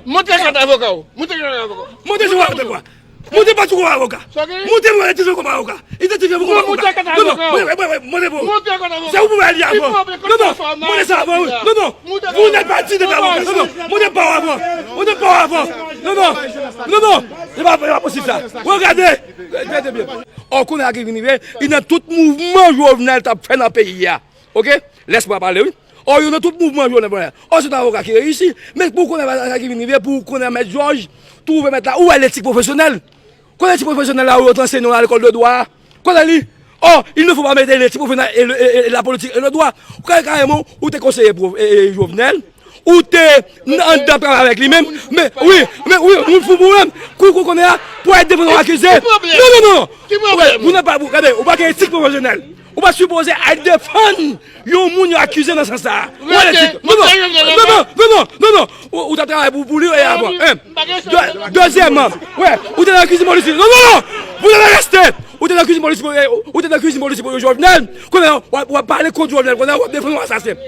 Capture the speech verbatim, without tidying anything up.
Monte kòt avoka w. Monte kòt avoka w. Monte sou avoka. Monte pa sou avoka. Monte mwen ti sou avoka. Idantifye pou avoka. Non, non, mwen mwen mwen mwen mwen. Se ou pou mwen li avan. Non, non, mwen sa avan. Non, non. Vous n'êtes pas digne d'être avocat. Non, non. Mwen pa avan. Mwen pa avan. Non, non. Non, non. Se pa se pa posib sa. Regade. Gade byen. Ò konnen sa ki vin rive, li nan tout mouvman Jovenel t ap fè nan peyi a. Oke? Lès mwen pale wi. Ò yo nan tout mouvman Jovenel Moïse. Ò se yon avoka ki reyisi, men pou konnen sa ki vin rive, pou konnen mèt Jòj, twouve mèt la, ou wè letik pwofesyonèl. Konnen letik pwofesyonèl la, ou yo t anseye nou nan lekòl de dwa a. Konnen li, ò, il ne faut pas mêler letik pwofesyonèl e le- e- e- e la politik e le dwa. Ou ka kareman, ou te konseye pwof- e- e Jovenel, ou te anndan travay avèk li menm, men wi, men wi, moun fou pou menm, kou kou konnen a, pou al defann yon akize. Non, non, non, non. Ou pa gen etik pwofesyonèl. Ou pa sipoze al defann yon moun yo akize nan sans sa a. Ou wè letik. Non, non, non, non, non, non, non. Ou, ou ta travay pou, pou li e avan. Dezyèmman, wè, ou te nan kizin Moris. Non, non, non. Ou te nan reste. Ou te nan kizin Moris, ou te nan kizin Moris pou Jovenel. Konnen w ap pale kont Jovenel, konnen w ap defann yon asasen.